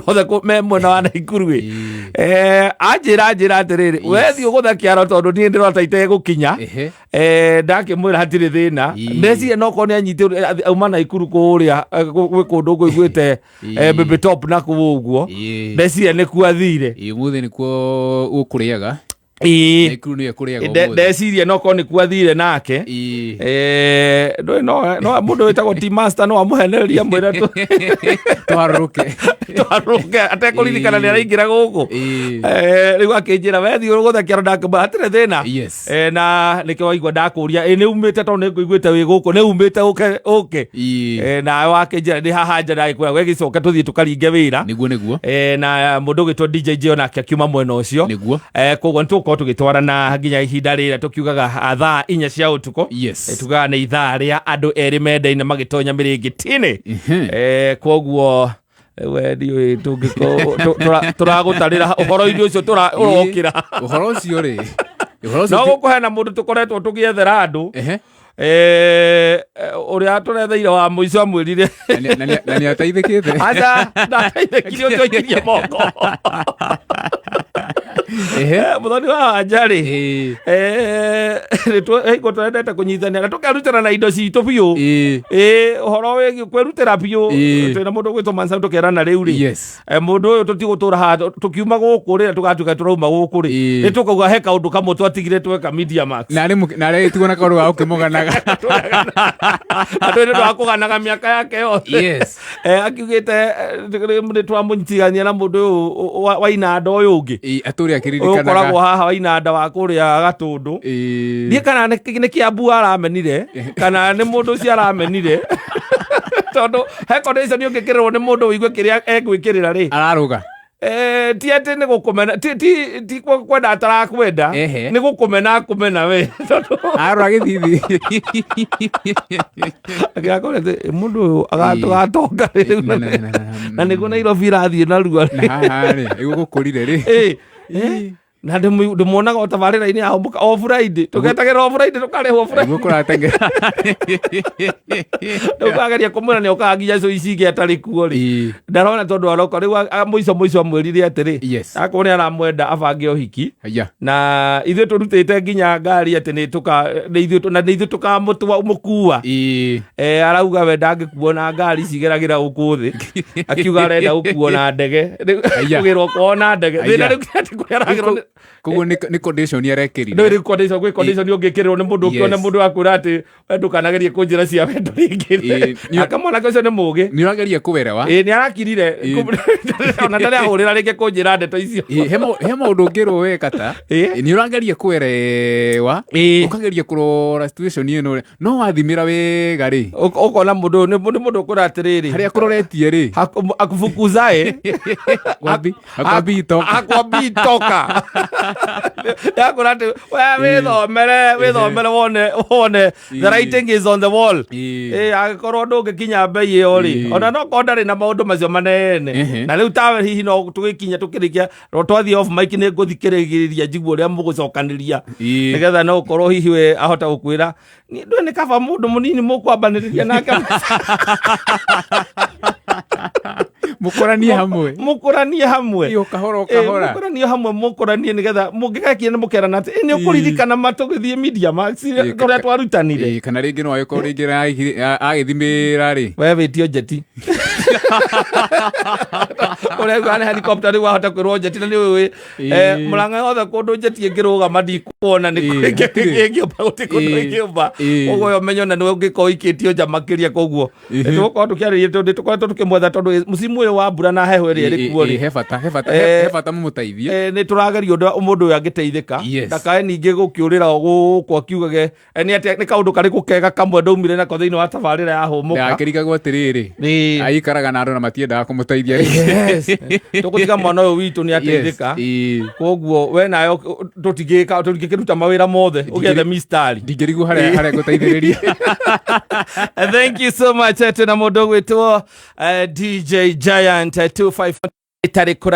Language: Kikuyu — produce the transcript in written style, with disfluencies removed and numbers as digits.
Andũ othe me mwena wa Naikuru ĩ. Anjĩra atĩrĩrĩ, we thiĩ ũgũthe kĩaro tondũ niĩ ndĩrona ta itegũkinya. Ndakĩmwĩra hatirĩ thĩna. Ndeciria no korwo nĩ anyitĩ auma Naikuru kũrĩa gwĩ kũndũ ngũiguĩte Baby Top na kũu ũguo. Ndeciria nĩkuo athire. Ĩĩ, ũmũthĩ nĩkuo gũkũrĩaga. Naikuru nĩyo ĩkũrĩaga ũmũthĩ. Ndeciria no korwo nĩkuo athire nake. Ndũĩ no mũndũ wĩtagwo T Master no amũhenererie amwĩre Twarũrũke. Twarũrũke atekũririkana nĩ araingĩra gũkũ. Rĩu akĩnjĩra we thiĩ ũgũthe kĩaro, ndakĩmwĩra hatirĩ thĩna. Na nĩkĩo waigua ndakũria ĩ nĩ umĩte tondũ nĩ ngũiguĩte wĩ gũkũ, nĩ umĩte ũke ũke. Nawe wakĩnjĩra ndĩ haha nja, ndagĩkwĩra we gĩcoke tũthiĩ tũkaringe wĩra. Nĩguo nĩguo. Na mũndũ ũgĩtwo DJ J onake akiuma mwena ũcio. Koguo nĩ tũgũkorwo tũgĩtwarana nginya ihinda rĩrĩa tũkiugaga thaa 4 cia ũtukũ. Tugaga nĩ ithaa rĩa andũ erĩ mendaine magĩtonya mĩrĩngĩti-inĩ. Koguo we ndiũĩ tũngĩkorwo tũragũtarĩra ũhoro-inĩ ũcio ũrokĩra. Ũhoro ũcio rĩ, ũhoro ũcio No gũkũhena mũndũ tũkoretwo tũgĩethera andũ. Ũrĩa tũretheire wa mũico amwĩrire Na nĩ ateithĩkĩte. Aca, ndateithĩkire ũcio aikirie moko. Mũthoni wa wanja rĩ, hingo tũrendete kũnyitania na tũkerutĩra na indo citũ biũ. Ĩ ũhoro wĩgiĩ kwĩrutĩra biũ. Twĩna mũndũ ũgwĩtwo Mansa, tũkerana rĩu rĩ, mũndũ ũyũ tũtigũtũra haha tũkiuma gũkũ rĩrĩa tũgatuĩka tũrauma gũkũ rĩ, nĩ tũkauga he kaũndũ kamwe twatigire tweka Media Max. Na arĩ tigwo na kaũndũ ga gũkĩmũganaga. Andũ nĩ ũndũ wa kũganaga mĩaka yake yothe. Akiugĩte nĩ twamũnyitithania na mũndũ ũyũ wa inanda ũyũ ũngĩ. Ĩĩ, atũre ũyũ akĩririkanaga. Ũkoragwo haha wa inanda wa kũrĩa Gatũndũ. Ndiĩ kana nĩ Kĩambu aramenire kana nĩ mũndũ ũcio aramenire, tondũ he condition ũngĩkĩrĩrwo nĩ mũndũ ũigue kĩrĩa egwĩkĩrĩra rĩ. Ararũga. Ti atĩ nĩ gũkũmena, ti kwenda atarakwenda. Nĩ gũkũmena akũmena we tondũ Arora gĩthithi. Akĩrakora atĩ mũndũ ũyũ agatũgatonga rĩu Na na nĩguo Nairobi irathiĩ narua. Na haha rĩ, ĩgũgũkũrire rĩ. Na ndĩmuonaga o tabarĩra-inĩ ya Hũmũka o Friday, tũgetagĩrĩra o Friday tũkarĩhwo Friday. Nĩguo kũrateng'era. Rĩu kageria kũmwĩra nĩ okaga nginya cũ ici ingĩ atarĩ kuo rĩ, ndarona tondũ aroka rĩu mũico mũico amwĩrire atĩrĩ, akorwo nĩ aramwenda abange ũhiki. Na ithuĩ tũrutĩte nginya ngari atĩ nĩ tũka nĩ ithuĩ na nĩ ithuĩ tũkamũtua mũkua. Arauga we ndangĩkuo na ngari cigeragĩra gũkũ thĩ, akiuga arenda gũkuo na ndege. Rĩu kũgĩrwo kwao na ndege thĩna rĩu atĩ kũrĩa aragĩrwo Koguo nĩ condition arekĩrire. Ndũĩ rĩu condition, gwĩ condition ũngĩkĩrĩrwo nĩ mũndũ ũkĩone mũndũ akwĩra atĩ we ndũkanagerie kũnjĩra cia wendo rĩngĩ. Aka mwanake ũcio nĩ mũgĩ. Nĩ ũrageria kũwerewa. Ĩĩ, nĩ arakirire. Ona ndarĩ ahũrĩra rĩngĩ kũnjĩra ndeto icio. Ĩĩ, he maũndũ ũngĩrwo we kata. Nĩ ũrageria kũerewa, ũkageria kũrora situation ĩno no wathimĩra wega rĩ, Ũkona mũndũ ũyũ nĩ mũndũ ũkwĩra atĩrĩrĩ, harĩa kũroretie rĩ, akufukuzae Hakwambii toka. Hakwambii toka. Yakwĩra atĩ we wĩthomere wĩthomere wone the writing is on the wall. Ĩĩ, angĩkorwo ndũngĩkinya mbei ĩyo rĩ, ona no korwo ndarĩ na maũndũ macio manene. Na rĩu tawe hihi no tũgĩkinya tũkĩrĩkia no twathiĩ off mic nĩ ngũthikĩrĩria njigue ũrĩa mũgũcokanĩria, nĩgetha no ũkorwo hihi we ahota gũkwĩra niĩ ndũĩ nĩ kaba mũndũ mũnini mũkwambanĩrĩria nake. Mũkũranie hamwe. Mũkũranie hamwe. Ĩĩ, o kahora o kahora. Mũkũranie hamwe, mũkũranie nĩgetha mũngĩgakinya nĩ mũkerana atĩ, "Ĩ, nĩ ũkũririkana ma tũgĩthiĩ Media Max kũrĩa twarutanire." Ĩĩ, kana rĩngĩ no agĩkorwo rĩngĩ agĩthimĩra rĩ. We wĩtio njeti ũrĩa ugaga nĩ helicopter, rĩu wahota kwĩrwo njeti na nĩ ũĩ Mũrang'a yothe kũndũ njeti ĩngĩrũgama ndikuona nĩ Hatirĩ. ĩngĩũmba, gũtirĩ kũndũ ĩngĩũmba. Koguo we ũmenye ona nĩwe ũngĩkorwo ũikĩtio nja makĩria, koguo tũgũkorwo tũkĩarĩria tondũ tũkoretwo tũkĩmwetha tondũ msimu ũyũ wa mbura na heho ĩrĩa ĩrĩ kuo rĩ, He bata he bata mũmũteithie. Nĩ tũrageria ũndũ mũndũ ũyũ angĩteithĩka. Ndakae ningĩ gũkĩũrĩra o gũkũ akiugage nĩ atĩa, nĩ kaũndũ karĩkũ kega kamwe ndaumire nako thĩinĩ wa tabarĩra ya Hũmũka. Ndagakĩrigagwo atĩrĩrĩ, aikaraga na andũ na matiendaga kũmũteithia rĩngĩ. Tũgũtiga mwana ũyũ witũ nĩ ateithĩka. Koguo we nayo tũtingĩka tũtingĩkĩruta mawĩra mothe ũgĩethe mistari. Ndingĩrigwo harĩa ngũteithĩrĩria. Thank you so much. Twĩna mũndũ ũgwĩtwo DJ Giant 25 ĩtarĩ kũra.